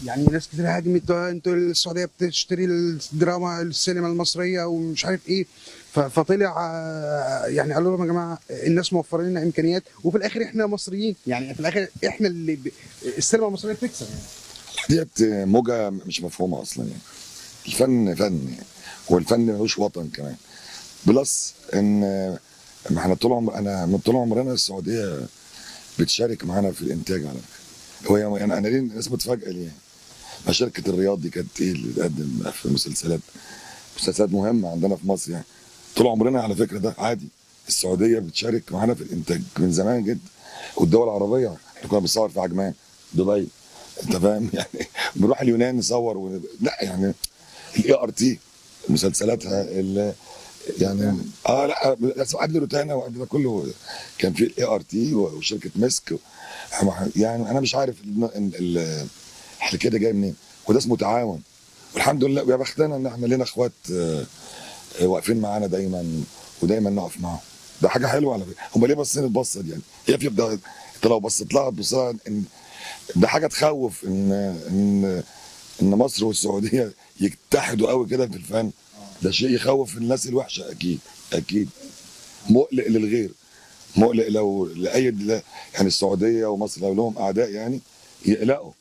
يعني ناس كتير هاجمت، انتوا السعودية بتشتري الدراما السينما المصرية ومش عارف ايه. فطلع يعني قالوا لهم يا جماعة الناس موفرين لنا امكانيات، وفي الاخر احنا مصريين، يعني في الاخر احنا اللي السينما المصرية بتكسب يعني. ديت موجه مش مفهومه اصلا يعني. الفن فن يعني، والفن ملوش وطن كمان. plus ان ما احنا طول عمر، انا من طول عمرنا السعودية بتشارك معانا في الانتاج على فكرة. هو يعني انا ليه الناس متفاجئه ليه؟ ما شركة الرياض دي كانت ايه اللي بتقدم في مسلسلات، مسلسلات مهمة عندنا في مصر يعني. طول عمرنا على فكرة ده عادي، السعودية بتشارك معانا في الانتاج من زمان جدا، والدول العربية احنا كنا بنصور في عجمان، دبي، انت فاهم يعني بنروح اليونان نصور لا يعني ال ART مسلسلاتها يعني لا بس قبل روتانا وقبل ده كله كان في ال ART وشركه مسك. يعني انا مش عارف الحكاية ده جاية منين، وده اسمه تعاون، والحمد لله ويا بختنا ان احنا لنا اخوات واقفين معانا دايما، ودايما نقف معاهم. ده حاجة حلوة على فكرة. هم ليه باصين البصه دي يعني؟ هي في ده، انت لو بصيت لها تبص لها ان ده حاجة تخوف، ان مصر والسعودية يتحدوا قوي كده في الفن. ده شيء يخوف الناس الوحشة، اكيد اكيد مقلق للغير، مقلق لو لاي يعني السعودية ومصر لو لهم اعداء يعني يقلقوا.